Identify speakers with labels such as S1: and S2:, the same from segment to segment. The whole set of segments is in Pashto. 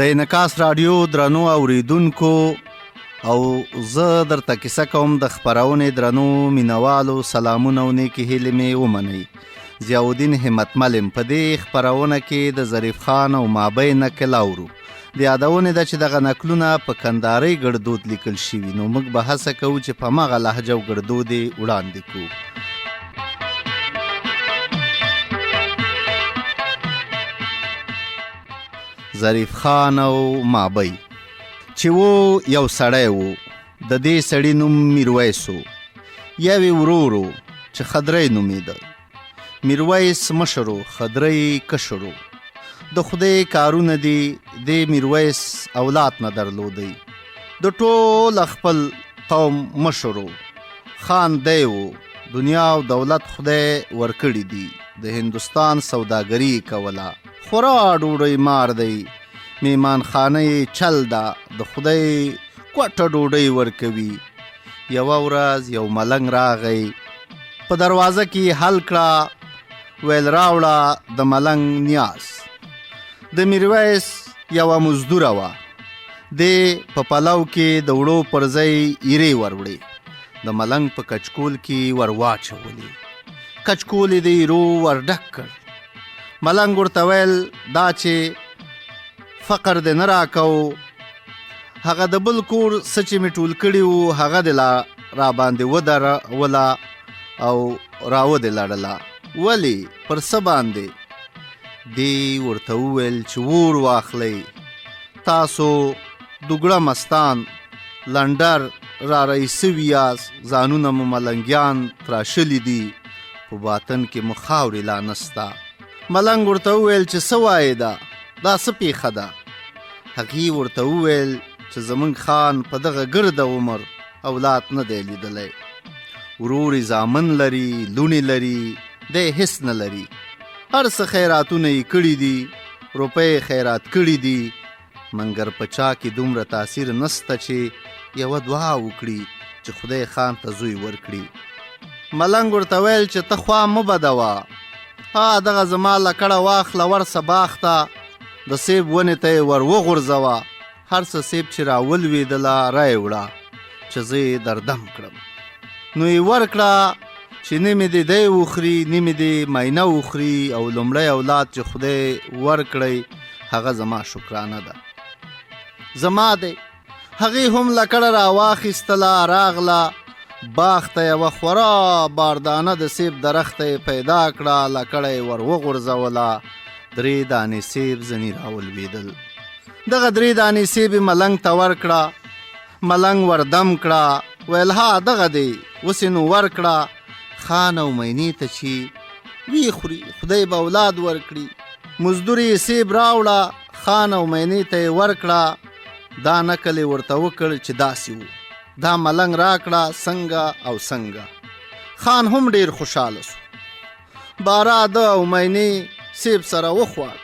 S1: د انعکاس راډیو درنو اوریدونکو او زه درته کیسه کوم د خپرونې درنو مینوالو سلامونه او نیکې هیلې مې ومنئ. ضیاءالدین همتمل یم. په دې خپرونه کې د ظریف خان او مابۍ نکل اورو. د یادونې ده چې دغه نکلونه په کندارۍ ګړدود لیکل شوي، نو موږ به هڅه کوو چې په هماغه لهجه او ګړدود یې وړاندې کړو. ظریف خان او مابۍ چې وو یو سړی وو، د دې سړي نوم میرویس و. یو یې ورور و چې خدری نومېده. میرویس مشر و، خدری کشر و. د خدای کارونه دي، دې میرویس اولاد نه درلودی. د ټول خپل قوم مشر و، خان دی و. دنیا او دولت خدای ورکړي دي. د هندوستان سوداګري یې کوله. خورا ډوډۍ مار دی، میمانخانه یې چل ده، د خدای کوټه ډوډۍ ورکوي. یوه ورځ یو ملنګ راغی، په دروازه کې یې حل کړه، ویل راوړه د ملنګ نیاز. د میرویس یوه مزدوره وه، دې په پلو کې د وړو پر ځای ایرې وروړې، د ملنګ په کچکول کې ور واچولې. کچکول یې د ایرو ور ډک کړ. ملنګ ورته ویل دا چې فقر دې نه راکو، هغه د بل کور څه چې مې ټول کړي وو هغه دې لا را باندې ودروله او راودې لړله. ولې پر څه باندې؟ دی ورته وویل چې ور واخلئ، تاسو دوګړه مستان لنډر را رهي سوي یاست، ځانونه مو ملنګیان تراشلي دي، په باطن کې مو خاورې لا نسته. ملنګ ورته وویل چې څه وایې، دا دا څه پیښه ده؟ هغې ورته وویل چې زمونږ خان په دغه ګرده عمر اولاد نه دی لیدلی، ورور یې زامن لري، لوڼې لري، دی هیڅ نه لري. هر څه خیراتونه یې کړي دي، روپۍ یې خیرات کړي دي، منګر په چا کې دومره تاثیر نسته چې یوه دعا وکړي چې خدای خان ته زوی ورکړي. ملنګ ورته ویل چې ته خوا مه بدوه، ها دغه زما لکړه واخله، ورسه باغ ته، د سیب ونې ته یې ور وغورځوه، هر څه سیب چې راولوېدله را یې وړه چې زه یې دردم کړم. نو یې ورکړه چې نیمې دې دی وخوري، نیمې دې ماینه وخوري، او لومړی اولاد چې خدای ورکړی هغه زما شکرانه ده، زما دی. هغې هم لکړه راواخیستله، راغله باغ ته، یوه خورا باردانه د سیب درخته یې پیدا کړه، لکړه یې ور وغورځوله، درې دانې سیب ځنې راولوېدل. دغه درې دانې سیب یې ملنګ ته ورکړه، ملنګ وردم کړه، ویل ها دغه دی، اوس یې نو ورکړه خان او مینې ته چې وی خوري، خدای به اولاد ورکړي. مزدور یې سیب راوړه، خان او مینې ته یې ورکړه. دا نکل یې ورته وکړ چې داسې و، دا ملنګ راکړه څنګه او څنګه. خان هم ډیر خوشاله سو. بارا ده او مینې سیب سره وخوړ.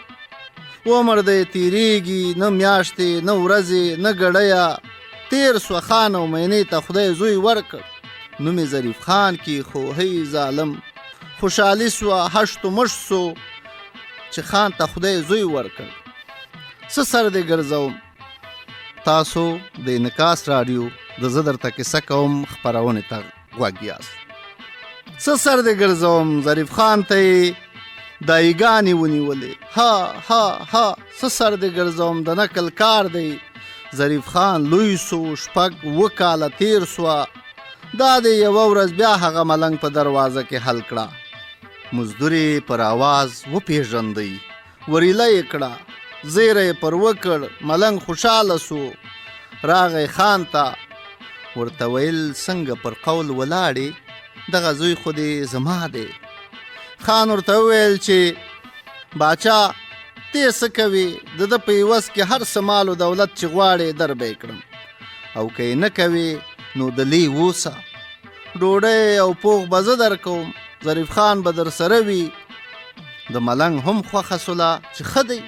S1: عمر دی تیریږي، نه میاشتې نه ورځې نه ګړیه تیر سو. خان او مینې ته خدای زوی ورکړ، نوم یې ظریف خان کېښو. هی ظالم خوشحالي سوه، هشت و مشت سو چې خان ته خدای زوی ورکړ. څه سر دې ګرځوم. تاسو د انعکاس راډیو د زه درته کیسه کوم خپرونې ته غوږ یاست. څه سر دې ګرځوم. ظریف خان ته یې دایګانې ونیولې، ها ها ها، څه سر دې ګرځوم، د نکل کار دی. ظریف خان لوی سو، شپږ اووه کاله تیر سوه. دا دی یوه ورځ بیا هغه ملنګ په دروازه کې حل کړه. مزدور یې پر اواز وپېژندی، وریله یې کړه، زیری یې پر وکړ. ملنګ خوشاله سو، راغی خان ته، ورته ویل څنګه پر قول ولاړې، دغه زوی خو دې زما دی. خان ورته وویل چې باچا ته څه کوې، د ده په عوض کې هر څه مال و دولت چې غواړې در به یې کړم، او که یې نه کوې نو د لې اوسه، ډوډۍ او پوغ به زه درکوم، ظریف خان به درسره وي. د ملنګ هم خوښه سوله چې ښه دی،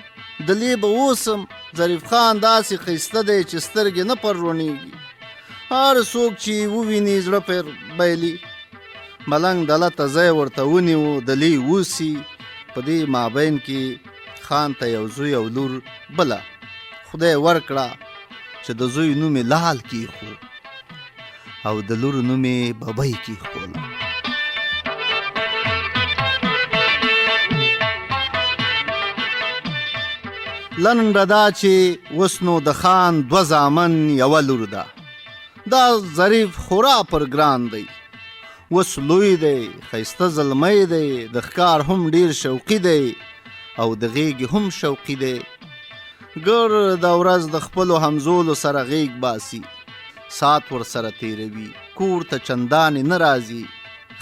S1: د لې به اوسم، ظریف خان داسې ښایسته دی چې سترګې نه پر روڼېږي، هر څوک چې یې وویني زړه پر بایلي. ملنګ دله ته ځای ورته ونیو، د لې اوسي. په دې مابین کې خان ته یو زوی او لور بله خدای ورکړه چې د زوی نوم یې لال کیښو او د لور نوم یې ببۍ کیښوله. لنډه دا چې اوس نو د خان دوه زامن یوه لور ده. دا ظریف خورا پر ګران دی، اوس لوی دی، ښایسته زلمی دی، د ښکار هم ډیر شوقي دی او د غېږې هم شوقي دی. ګرده ورځ د خپلو همزولو سره غېږ باسي، ساعت ورسره تېروي، کور ته چندانې نه راځي،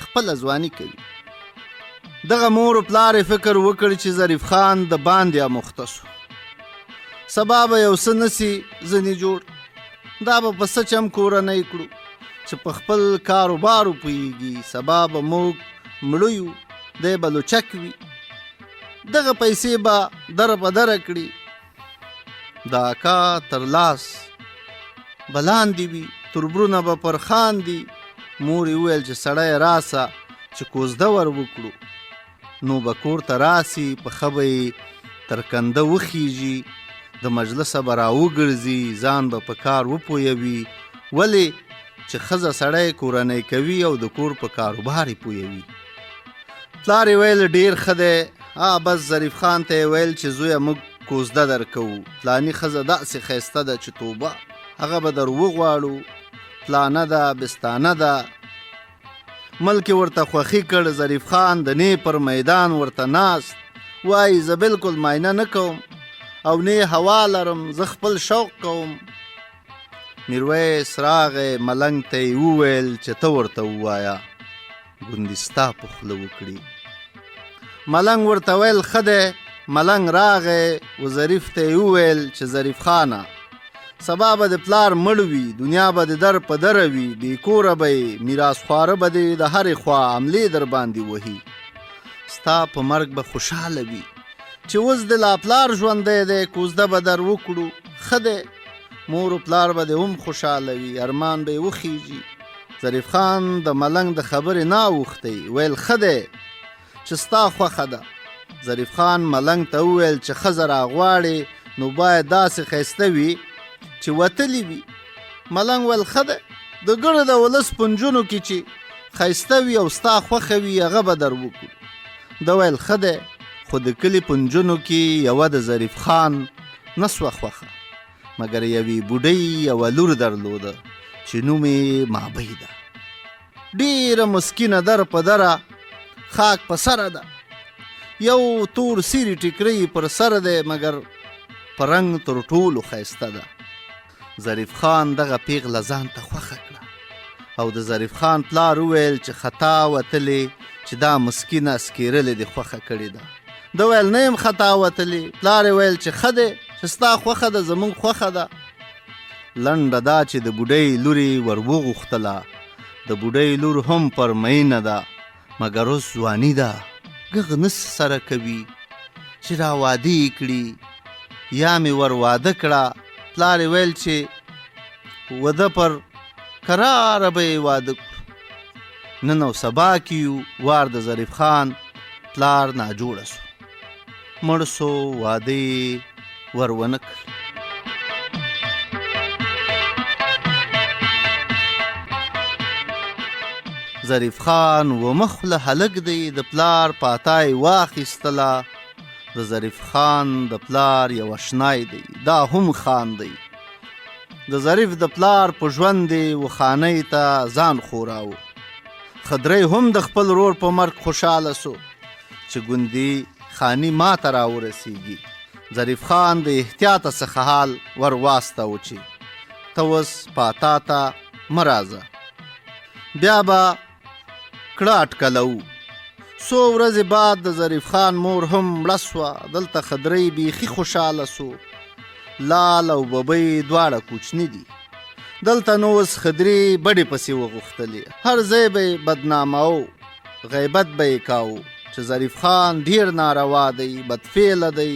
S1: خپله ځواني کوي. دغه مور و پلار یې فکر وکړ چې ظریف خان د باندې اموخته سو، سبا به یو څه نه سي ځنې جوړ، دا به په څه چم کورنۍ کړو چې په خپل کاروبار وپوهېږي، سبا به موږ مړه یو، دی به لوچک وي، دغه پیسې به در په دره کړي، د اکا تر لاس به لاندې وي، تربرونه به پر خاندي. مور یې وویل چې سړی راسه چې کوزده ور وکړو، نو به کور ته راسي، په ښه به یې تر کنده وخیژي، د مجلسه به راوګرځي، ځان به په کار وپویوي، ولې چې ښځه سړی کورنۍ کوي او د کور په کاروبار یې پویوي. پلار یې ویل ډیر ښه دی. بس ظریف خان ته یې ویل چې زویه موږ کوزده درکوو، پلاني ښځه داسې ښایسته ده چې توبه، هغه به در وغواړو، پلانه ده بستانه ده. ملک یې ورته خوښي کړ. ظریف خان د نې پر میدان ورته ناست، وایي زه بالکل ماینه نه کوم او نه هوا لرم، زه خپل شوق کوم. میرویس راغی، ملنګ ته یې وویل چې ته ورته ووایه ګوندې ستا په خوله وکړي. ملنګ ورته ویل ښه دی. ملنګ راغی و ظریف ته یې وویل چې ظریف خانه سبا به د پلار مړ وي، دنیا به د در په دره وي، بې کوره به یې، میراث خواره به دې د هرې خوا عملې در باندې وهي، ستا په مرګ به خوشحاله وي چې اوس د لا پلار ژوندی دی، کوزده به در وکړو، ښه دی، مور و پلار به دې هم خوشحاله وي، ارمان به یې وخیژي. ظریف خان د ملنګ د خبرې نه اوښتی، ویل ښه دی چې ستا خوښه ده. ظریف خان ملنګ ته وویل چې ښځه راغواړې نو باید داسې ښایسته وي چې وتلې وي. ملنګ ویل ښه دی، د ګړه د ولس په نجونو کې چې ښایسته وي او ستا خوښه وي هغه به در وکړو. ده ویل ښه دی، خو د کلي په نجونو کې یوه د ظریف خان نه سوه خوښه، مګر یوې بوډۍ یوه لور درلوده چې نوم یې مابۍ ده، ډېره مسکینه در په دره خاک په سره ده، یو تور سیري ټیکری پر سر دی، مګر په رنګ تر ټولو ښایسته ده. ظریف خان دغه پیغله ځان ته خوښه کړه او د ظریف خان پلار وویل چې خطا وتلې چې دا مسکینه سکیرلې دې خوښه کړې ده. ده ویل نه یم خطا وتلې. پلار یې ویل چې ښه دی چې ستا خوښه ده، زموږ خوښه ده. لنډه دا چې د بوډۍ لور یې ور وغوښتله. د بوډۍ لور هم پر مینه ده، مګر اوس ځواني ده، ږغ نه سره کوي چې را واده یې کړي. یا مې ور واده کړه. پلار یې ویل چې وده پر کراره به یې واده کړو. نن او سبا کې یو وار د ظریف خان پلار ناجوړه سو، مړ سو، واده یې ور ونه کړ. ظریف خان و مخله هلک دی، د پلار پاتا یې واخیستله. د ظریف خان د پلار یو اشنای دی، دا هم خان دی. د ظریف د پلار په ژوند دی و خانۍ ته ځان ښوراوه. خدری هم د خپل ورور په مرګ خوشحاله سو چې ګوندي خاني ما ته راورسیږي. ظریف خان د احتیاطه څخه حال ور واستاوه چې ته اوس پاتا ته مه راځه، بیا به کړه اټکلوو. څو ورځې بعد د ظریف خان مور هم مړه سوه. دلته خدرۍ بیخي خوشحاله سو. لال او ببۍ دواړه کوچني دي. دلته نو اوس خدري بډې پسې وغوښتلې، هر ځای به یې بدناماو، غیبت به یې کاوه چې ظریف خان ډیر ناروا دی، بدفعله دی،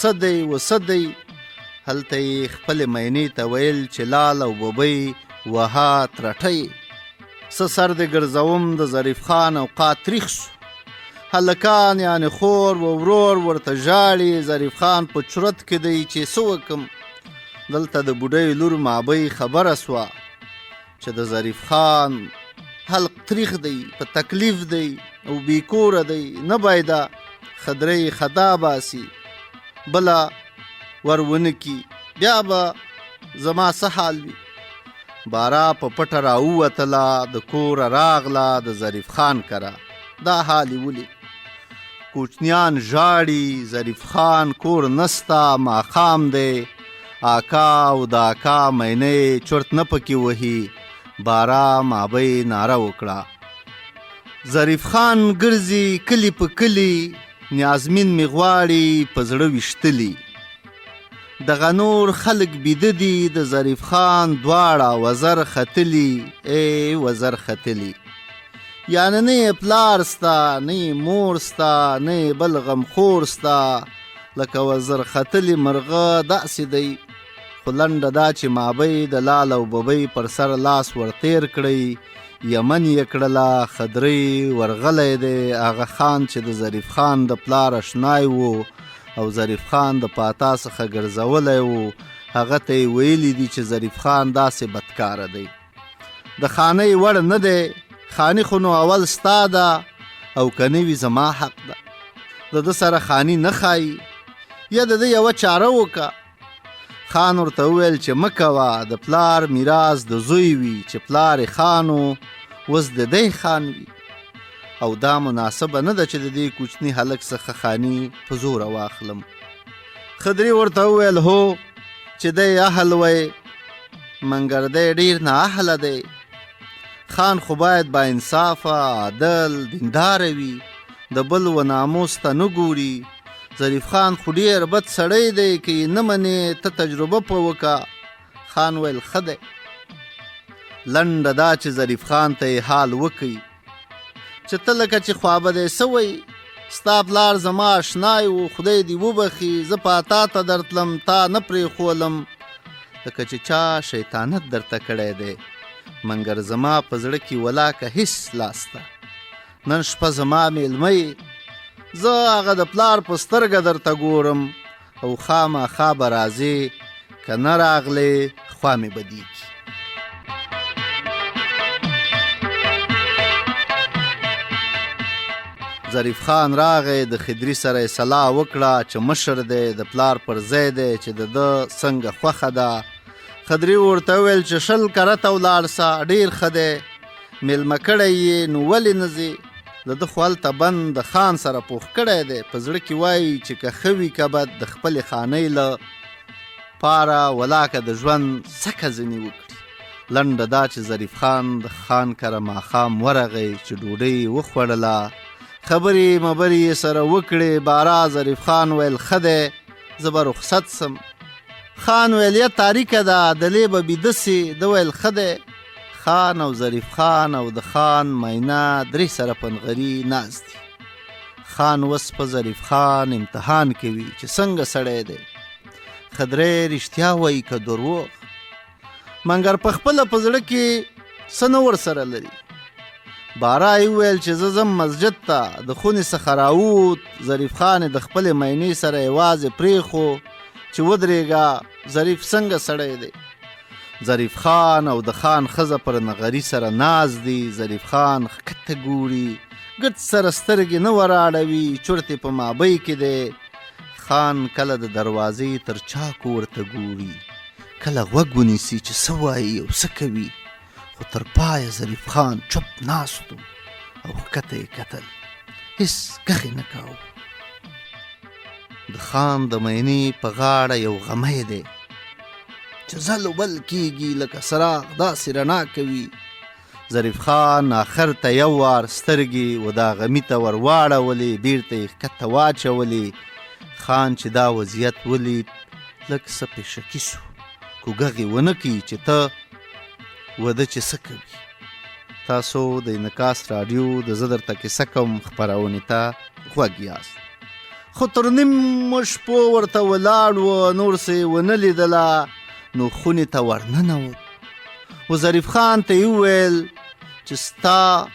S1: څه دی و څه دی. هلته یې خپلې مینې ته ویل چې لال او ببۍ وها ترټه یې، څه سر دې ګرځوم. د ظریف خان اوقات تریخ سو. هلکان یعنې خور و ورور ورته ژاړي. ظریف خان په چرت کې دی چې څه وکم. دلته د بوډۍ لور مابۍ خبره سوه چې د ظریف خان حلق تریخ دی، په تکلیف دی او بې کوره دی، نه بایده خدرۍ خطا باسي، بله ور ونه کي، بیا به زما څه حال وي. بارا په پټه راووتله، د کوره راغله د ظریف خان کره، دا حال یې ولید. کوچنیان ژاړي، ظریف خان کور نسته، ماښام دی، آکا او د آکا مینه یې چرت نه پکې وهي. بارا مابۍ ناره وکړه، ظریف خان ګرځي کلي په کلي، نیازمین مې غواړي په زړه ویشتلي. دغه نور خلک بیده دي، د ظریف خان دواړه وزر ختلي، ای وزر ختلي. یعنې نه یې پلار سته، نه یې مور سته، نه یې بل غمخور سته، لکه وزر ختلي مرغه داسې دی. خو لنډه دا چې مابۍ د لال او ببۍ پر سر لاس ور تېر کړی، یمن یې کړله، خدرۍ ورغلی دی، هغه خان چې د ظریف خان د پلار اشنای و او ظریف خان د پاتا څخه ګرځولی و، هغه ته یې ویلي دي چې ظریف خان داسې بدکاره دی، د خانۍ وړ نه دی، خاني خو نو اول ستا ده او که نه وي زما حق ده، د ده سره خاني نه ښایي، یا د ده یوه چاره وکړه. خان ورته وویل چې مه کوه، د پلار میراث د زوی وي، چې پلار یې خان و اوس د دی خان وي، او دا مناسبه نه ده چې د دې کوچني هلک څخه خاني په زوره واخلم. خدري ورته وویل هو چې دی اهل وی، منګر دی ډیر نااهله دی، خان خو باید با انصافه، عادل، دینداره وي، د بل و ناموس ته نه ګوري. ظریف خان خو ډیر بد سړی دی، که یې نه منې ته تجربه په وکړه. خان ویل ښه دی. لنډه دا چې ظریف خان ته یې حال وکړي چې ته لکه چې خوابدی سوی، ستا پلار زما اشنای و، خدای دې وبخي، زه پاتا ته درتلم، تا نه پرېښولم، لکه چې چا شیطانت درته کړی دی، منګر زما په زړه کې ولاکه هیڅ لاسته. نن شپه زما میلمه یې، زه هغه د پلار په سترګه درته ګورم او خامخا به راځې، که نه راغلې خوا مې بدیږي. ظریف خان راغی، د خدري سره یې سلا وکړه چې مشر دی، د پلار پر ځای دی، چې د ده څنګه خوښه ده. خدري ورته وویل چې 20 کرته ولاړ سه، ډېر ښه دی، میلمه کړی یې نو ولې نه ځې؟ د ده خو هلته بند د خان سره پوخ کړی دی، په زړه کې وایي چې که ښه وي که بد، د خپلې خانۍ له پاره ولاکه د ژوند سکه ځینې وکړي. لنډه دا چې ظریف خان د خان کره ماښام ورغی چې ډوډۍ یې وخوړله، خبرې مبرې یې سره وکړې. بارا ظریف خان ویل ښه دی، زه به رخصت سم. خان ویل یه تاریکه ده، دلې به بیده سې. ده ویل ښه دی. خان او ظریف خان او د خان مینه درې سره په نغري ناست دي. خان اوس په ظریف خان امتحان کوي چې څنګه سړی دی، خدری رښتیا وایي که دروغ، منګر په خپله په زړه کې څه نه ورسره لري. بارا یې وویل چې زه ځم مسجد ته. د خونې څخه راووت، ظریف خان یې د خپلې مینې سره یوازې پرېښو چې ودرېږه، ظریف څنګه سړی دی. ظریف خان او د خان ښځه پر نغري سره ناز دي. ظریف خان ښکته ګوري، ګرد سره سترګې نه وراړوي، چرت یې په مابۍ کې دی. خان کله د دروازې تر چاکو ورته ګوري، کله غوږ ونیسي چې څه وایي او څه کوي، خو تر پایه ظریف خان چوپ ناست او ښکته یې کتل، هیڅ ږغ یې نه کاوه. د خان د مینې په غاړه یو غمی دی چې ځل بل کیږي، لکه څراغ داسې رڼا کوي. ظریف خان آخر ته یو وار سترګې و دا غمي ته ور واړولې، بیرته یې ښکته واچولې. خان چې دا وضعیت ولید لږ څه پې شکي سو، کو ږغ یې ونه کړي چې ته وده چې څه کوي. تاسو د انعکاس راډیو د زه درته کیسه کوم خپرونې ته غوږ یاست. خو تر نیمو شپو ورته ولاړ و، نور څه یې ونه لیدله، نو خونې ته ورننوت. و ظریف خان ته یې وویل چې ستا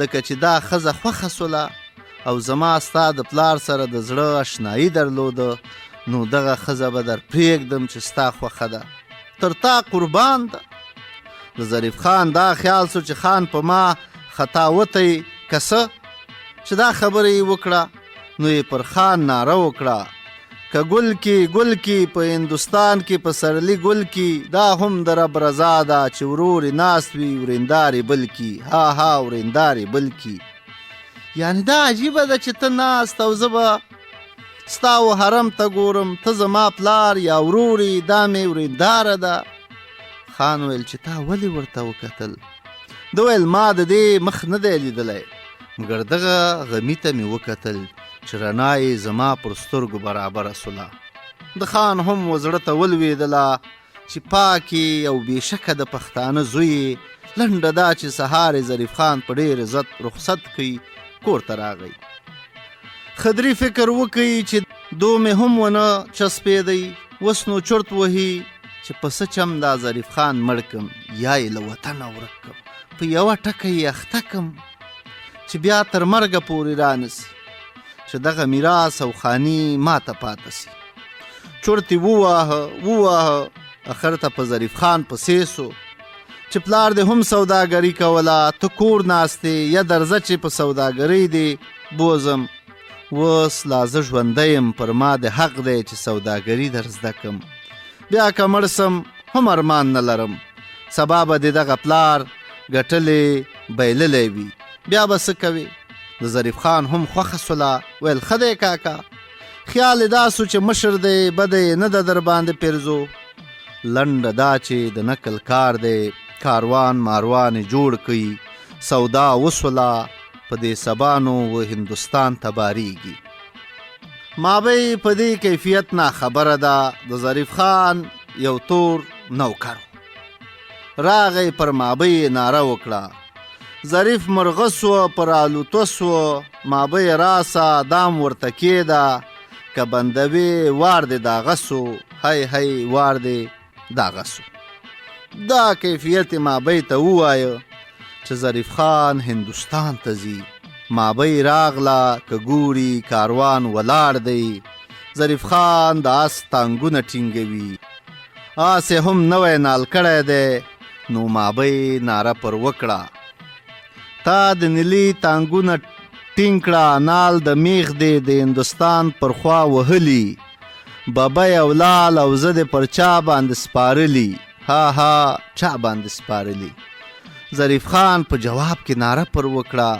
S1: لکه چې دا ښځه خوښه سوله او زما ستا د پلار سره د زړه اشنایي درلوده، نو دغه ښځه به در پرېږدم چې ستا خوښه ده، تر تا قربان ده. د ظریف خان دا خیال سو چې خان په ما خطا وتی که څه؟ چې دا خبره یې وکړه نو یې پر خان ناره وکړه، که ګل کې ګل کې په هندوستان کې پسرلي ګل کې، دا هم د رب رضا ده چې ورور یې ناست وي وریندار یې بل کي، ها ها وریندار یې بل کي. یعنې دا عجیبه ده چې ته ناست او زه به ستا و حرم ته ګورم، ته زما پلار یا ورور یې، دا مې ورینداره ده. خان ویل چې تا ولې ورته وکتل؟ ده ویل ما د دې مخ نه دی لیدلی، مګر دغه غمي ته مې وکتل چې رڼا یې زما پر سترګو برابره سوله. د خان هم و زړه ته ولوېدله چې پاک یې او بېشکه د پښتانه زوی یې. لنډه دا چې سهار یې ظریف خان په ډېر عزت رخصت کړي، کور ته راغی. خدري فکر وکړي چې دو مې هم ونه چسپېدی، اوس نو چرت وهي چې په څه چم دا ظریف خان مړ کم یا یې له وطنه ورک کم، په یوه ټکه یې اخته کم چې بیا تر مرګه پورې رانسي، چې دغه میراث او خاني ما ته پاته سي. چرت یې وواهه وواهه، اخر ته په ظریف خان پسې سو چې پلار دې هم سوداګري کوله، ته کور ناستې یا درځه چې په سوداګرۍ دې بوزم. اوس لا زه ژوندی یم، پر ما د حق دی چې سوداګري در زده کم، بیا که مړ سم هم ارمان نه لرم، سبا به دې دغه پلار ګټلې بایللی وي، بیا به څه کوې؟ د ظریف خان هم خوښه سوله، ویل ښه دی کاکا، خیال یې دا سو چې مشر دی، بده یې نه ده در باندې پیرزو. لنډه دا چې د نقل کار دی، کاروان ماروان یې جوړ کړي، سودا وسوله، په دې سبا نو و هندوستان ته باریږي. مابۍ په دې کیفیت ناخبره ده، د ظریف خان یو تور نوکر راغی، پر مابۍ یې ناره وکړه. ظریف مرغه سو، پر الوتو سو، مابۍ راسه دام ورته کېده، که بندوې وار دې داغه سو، هی هی وار دې داغه سو. دا کیفیت یې مابۍ ته ووایه چې ظریف خان هندوستان ته ځي. مابۍ راغله، که ګوري کاروان ولاړ دی، ظریف خان د اس تانګونه ټینګوي، آس یې هم نوی نال کړی دی. نو مابۍ ناره پر وکړه، تا د نیلي تانګونه ټینګ کړه، نال د میخ دې د هندوستان پر خوا وهلي، ببۍ او لال او زه دې پر چا باندې سپارلي، ها ها چا باندې سپارلي. ظریف خان په جواب کې ناره پر وکړه،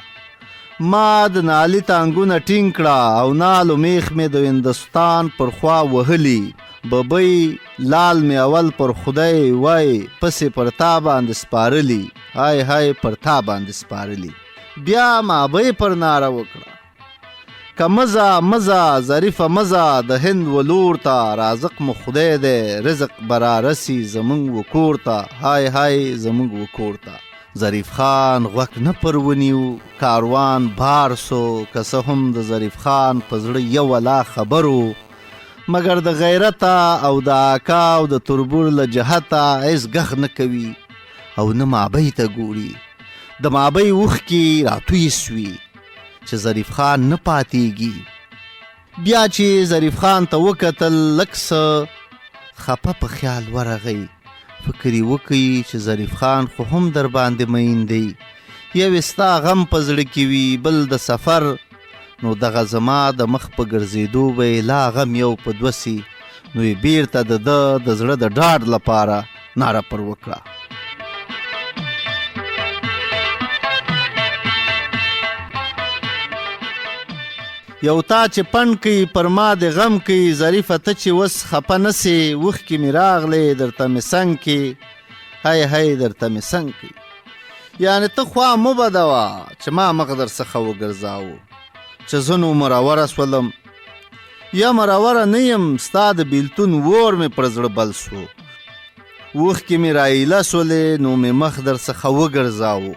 S1: ما د نالي تانګونه ټینګ کړه او نال و میخ مې د هندوستان پر خوا وهلي، ببۍ لال مې اول پر خدای وای پسې پر تا باندې سپارلي، های های پر تا باندې سپارلي. بیا مابۍ پر ناره وکړه، که مزه مزه ظریفه مزه د هند و لور ته، رازق مو خدای دی رزق به رارسي زمونږ و کور ته، های های زمونږ و کور ته. ظریف خان غوږ نه پر ونیو، کاروان بار سو. که څه هم د ظریف خان په زړه یو لا خبر و، مګر د غیرته او د آکا او د تربور له جهته هېڅ ږغ نه کوي او نه مابۍ ته ګوري. د مابۍ اوښکې راتوی سوې چې ظریف خان نه پاتېږي. بیا چې ظریف خان ته وکتل، لږ څه خپه په خیال ورغی، فکر یې وکړي چې ظریف خان خو هم در باندې مئین دی، یو یې ستا غم په زړه کې وي، بل د سفر، نو دغه زما د مخ په ګرځېدو به یې لا غم یو په دوه سي. نو یې بیرته د ده د زړه د ډاډ لپاره ناره پر وکړه. یو تا چې پنډ کوي پر ما د غم کوي، ظریفه ته چې اوس خپه نه سې، اوښکې مې راغلې درته مې څنګ کې، هی هی درته مې څنګ کې. یعنې ته خوا مه بدوه چې ما مخ در څخه وګرځاوه، چې زه نو مروره سولم یا مروره نه یم، ستا د بیلتون ور مې پر زړه بل سو، اوښکې مې رایله سولې، نو مې مخ در څخه وګرځاوه.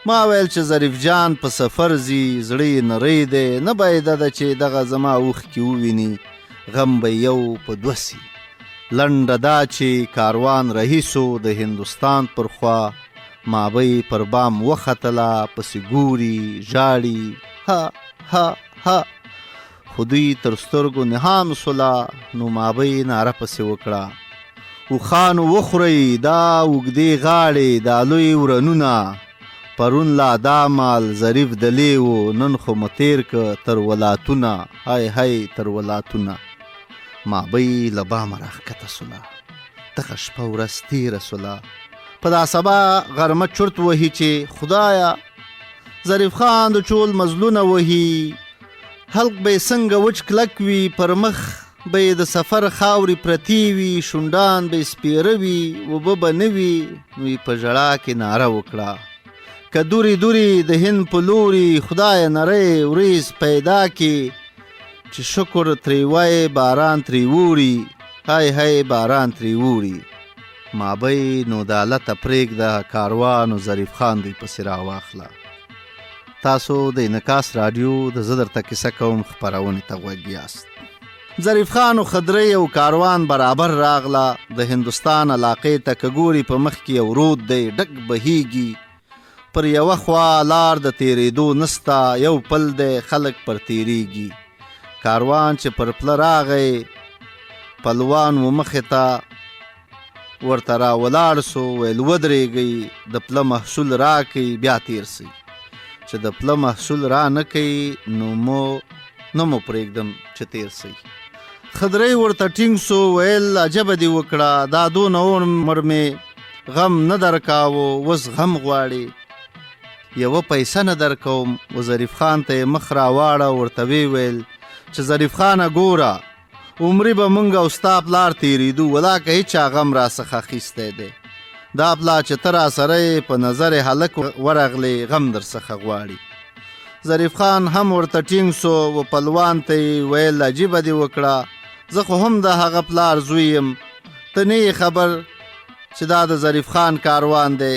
S1: ما ویل چې ظریف جان په سفر ځي، زړه یې نری دی، نه بایده ده چې دغه زما اوښکې وویني، غم به یو په دوه سي. لنډه دا چې کاروان رهي سو د هندوستان پر خوا، مابۍ پر بام وختله، پسې ګوري ژاړي، ها ها ها. خو دوی تر سترګو نهام سوله، نو مابۍ ناره پسې وکړه، اوښانو وخورئ دا اوږدې غاړې، دا لوی ورنونه، پرون لا دا مال ظریف دلې و، نن خو مو تېر که تر ولاتونه، های های تر ولاتونه. مابۍ له بامه راښکته سوله، دغه شپه ورځ تېره سوله. په دا سبا غرمه چرت وهي چې خدایه ظریف خان د چول مزلونه وهي، حلق به یې څنګه وچ کلک وي، پر مخ به یې د سفر خاورې پرتې وي، شونډان به یې سپېره وي، اوبه به نه وي. نو یې په ژړا کې ناره وکړه، که دورې دورې د هند په لوري خدایه نری وریځ پیدا کې، چې شکر ترې وایې باران ترې ووري، های های باران ترې ووري. مابۍ نو دالته پرېږده، کاروان او ظریف خان دوی پسې راواخله. تاسو د انعکاس راډیو د زه درته کیسه کوم خپرونې ته غوږ یاست. ظریف خان او خدرۍ او کاروان برابر راغله د هندوستان علاقې ته. که ګوري په مخ کې یو رود دی، ډک بهیږي، پر یوه خوا لار د تېرېدو نسته، یو پل دی، خلک پر تېرېږي. کاروان چې پر پله راغی، پلوان و مخې ته ورته را ولاړ سو، ویل ودرېږئ، د پله محصول راکئ بیا تېر سئ، چې د پله محصول را نه کوي نو مو نه مو پرېږدم چې تېر سئ. خدرۍ ورته ټینګ سو، ویل عجبه دې وکړه، دا دونه عمر مې غم نه درکاوه، اوس غم غواړي، یوه پیسه نه درکوم. و ظریف خان ته یې مخ راواړه، ورته ویې ویل چې ظریف خانه ګوره، عمري به مونږ او ستا پلار تېرېدو، ولا که هیچا غم را څخه اخیستی دی، دا پلا چې ته راسره یې په نظر هلک ورغلې، غم در څخه غواړي. ظریف خان هم ورته ټینګ سو، و پلوان ته یې ویل عجیبه دې وکړه، زه خو هم د هغه پلار زوی یم، ته نه یې خبر چې دا د ظریف خان کاروان دی،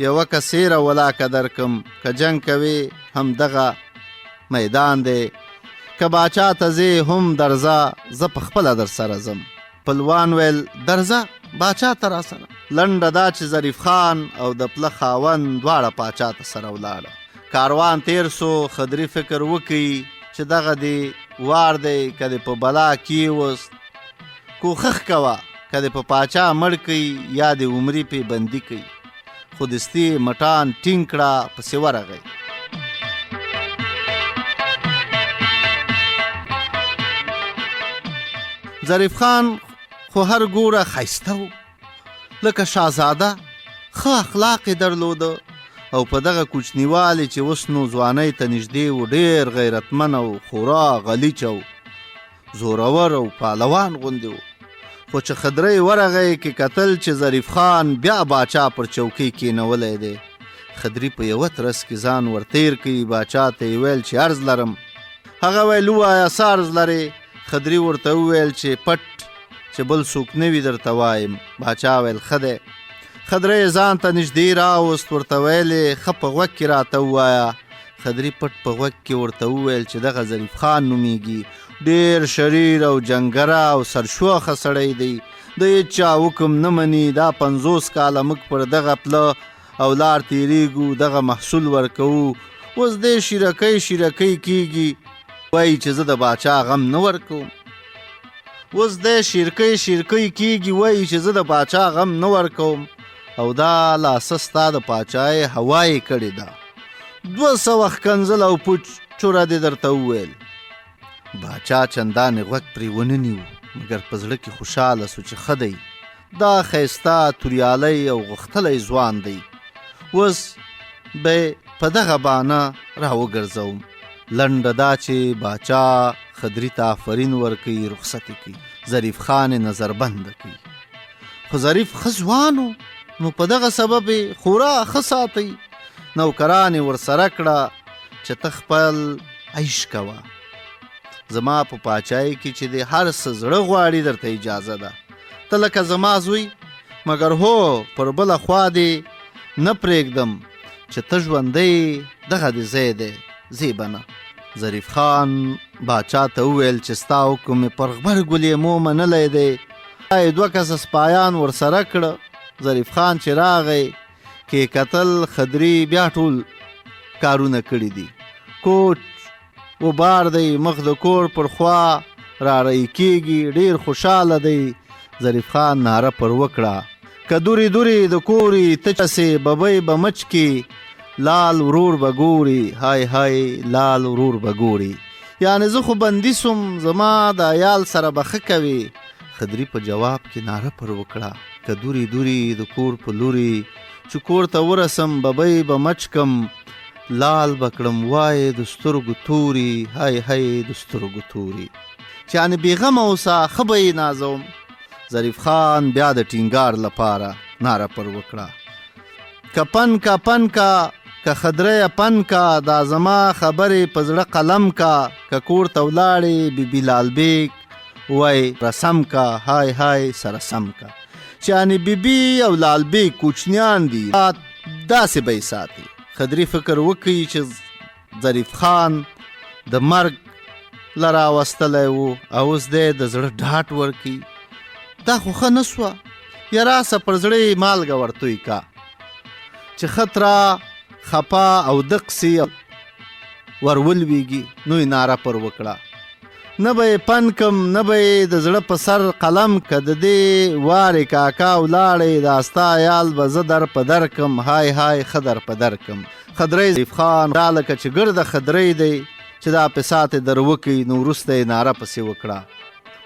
S1: یوه کسیره ولاکه درکم، که جنګ کوې هم دغه میدان دی، که باچا ته ځې هم درځه، زه په خپله در سره ځم. پلوان ویل درځه باچا ته راسره. لنډه دا چې ظریف خان او د پله خاوند دواړه پاچا ته سره ولاړه. کاروان تیر سو، خدري فکر وکړي چې دغه دی وار دی، که دې په بلا کېوست کوښښ کوه، که دې په پاچا مړ کړي یا دې عمري پې بندي کړي. خو دستي مټان ټینګ کړه، پسې ورغی. ظریف خان خو هر ګوره ښایسته و، لکه شاهزاده، ښه اخلاق یې درلوده او په دغه کوچنیوالي چې اوس نو ځوانۍ ته نږدې و، ډېر غیرتمن او خورا غلیچ او زورور او پهلوان غوندې و. خو چې خدرۍ ورغی، کې کتل چې ظریف خان بیا باچا پر چوکۍ کینولی دی. خدري په یوه ترڅ کې ځان ورتیر کړي، باچا ته یې ویل چې عرض لرم. هغه ویل ووایه څه عرض لرې؟ خدري ورته وویل چې پټ چې بل څوک نه وي درته وایم. باچا ویل ښه دی. خدرۍ ځان ته نږدې راوست، ورته ویل یې ښه په غوږ کې راته ووایه. خدري پټ په غوږ کې ورته وویل چې دغه ظریف خان نومیږي، ډېر شریر او جنګره او سرشوخه سړی دی، د هیچا حکم نه مني، دا 50 کاله موږ پر دغه پله او لار تېرېږو، دغه محصول ورکوو، اوس دی شیرکۍ شیرکۍ کیږي، وایي چې زه د باچا غم نه ورکوم. اوس دی شیرکۍ شیرکۍ کیږي، وایي چې زه د باچا غم نه ورکوم، او دا لا څه ستا د پاچاهۍ هوا یې کړې ده. 200 ښکنځل او پوچ چوره دې درته وویل. باچا چندانې غوږ پرې ونه نیو، مګر په زړه کې خوشحاله سو چې ښه دی، دا ښایسته توریالی او غښتلی ځوان دی، اوس به په دغه بانه راوګرځوم. لنډه دا چې باچا خدري ته آفرین ورکوي، رخصت یې کوي، ظریف خان یې نظربند کوي. خو ظریف ښه ځوان و، نو په دغه سبب یې خورا ښه ساتي. نوکران یې ورسره کړه چې ته خپل عیش کوه، زما په پاچاهۍ کې چې دې هر څه زړه غواړي درته اجازه ده، ته لکه زما زوی، مګر هو پر بله خوا دې نه پرېږدم چې ته ژوندی، دغه دې ځای دی، ځې به نه. ظریف خان باچا ته وویل چې ستا حکم مې پر غبرګو لېمو منلی دی. یې دوه کسه سپایان ورسره کړه. ظریف خان چې راغی، کې کتل خدري بیا ټول کارونه کړي دي، کوچ وبار دی، مخ د کور پر خوا را رهي کېږي، ډېر خوشاله دی. ظریف خان ناره پر وکړه، که دوري دوري د کوري ته چسې، ببۍ به مچ کې، لال ورور به ګوري، های های لال ورور به ګوري. یعنې زه خو بندي سوم، زما د عیال سره به ښه کوې. خدري په جواب کې ناره پر وکړه، که دوري دوري د کور په لوري، چې کور ته ورسم ببۍ به مچ کم، لال به کړم وایې د سترګو توري، های های د سترګو توري. چې یعنې بېغمه اوسه، ښه به یې نازوم. ظریف خان بیا د ټینګار لپاره ناره پر وکړه، که پن کا پن کا، که خدریه پن کا، دا زما خبرې په زړه قلم کا، که کور ته ولاړې بي بي لال بیګ وای رسم کا، های های سره سم کا. چې یعنې بي بي او لال بیګ کوچنیان دي، داسې به یې ساتي. خدري فکر وکړي چې ظریف خان د مرګ له راوستلی و او اوس دی د زړه ډاډ ورکوي، دا خو ښه نه سوه، یا راسه پر زړه یې مالګه ورتوی کا چې ښه ترا خپه او دق سي ور ولوېږي. نو یې ناره پر وکړه، نه به یې پن کم، نه به یې د زړه په سر قلم، که د دې وارې کاکا ولاړې، دا ستا عیال به زه در په در کم، های های ښه در په در کم. خدرۍ ظریف خان دا لکه چې ګرده خدرۍ دی چې دا پسات یې در وکړي. نو وروسته یې ناره پسې وکړه،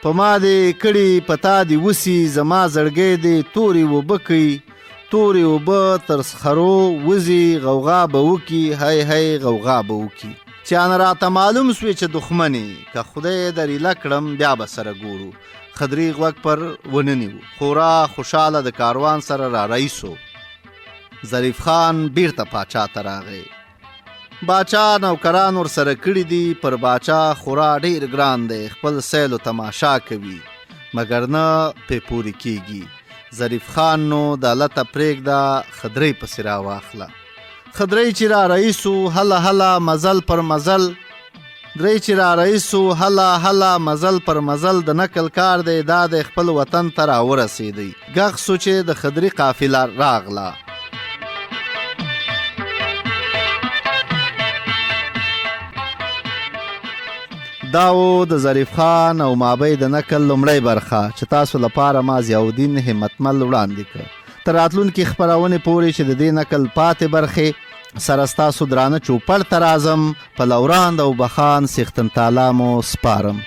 S1: په ما دې کړي په تا دې وسي، زما زړګی دې تورې اوبه کوي، تورې اوبه تر سخرو وځي، غوغا به وکي، هی هی غوغا به وکي. چې ان راته معلوم سوې چې دښمن یې، که خدای در ایله کړم بیا به سره ګورو. خدري غوږ پر ونه نیو، خورا خوشاله د کاروان سره را رهي سو. ظریف خان بیرته پاچا ته راغی. باچا نوکران ورسره کړي دي، پر باچا خورا ډیر ګران دی، خپل سیل و تماشا کوي مګر نه پې پورې کیږي. ظریف خان نو دالته پرېږده، خدرۍ پسې راواخله. خدرۍ چې را رهي سو، هله هله مزل پر مزل، درې چې را رهي سو، هله هله مزل پر مزل، د نقل کار دی دا دی خپل وطن ته راورسېدی. ږغ سو چې د خدري قافله راغله. دا و د ظریف خان او مابۍ د نقل لومړۍ برخه چې تاسو لپاره ما ضیاءالدین همتمل وړاندې کړ. تر راتلونکې خپرونې پورې چې د دې نقل پاتې برخې سره ستاسو درانه چوپړ ته راځم، په لوراند او بخان څښتن تعالی مو سپارم.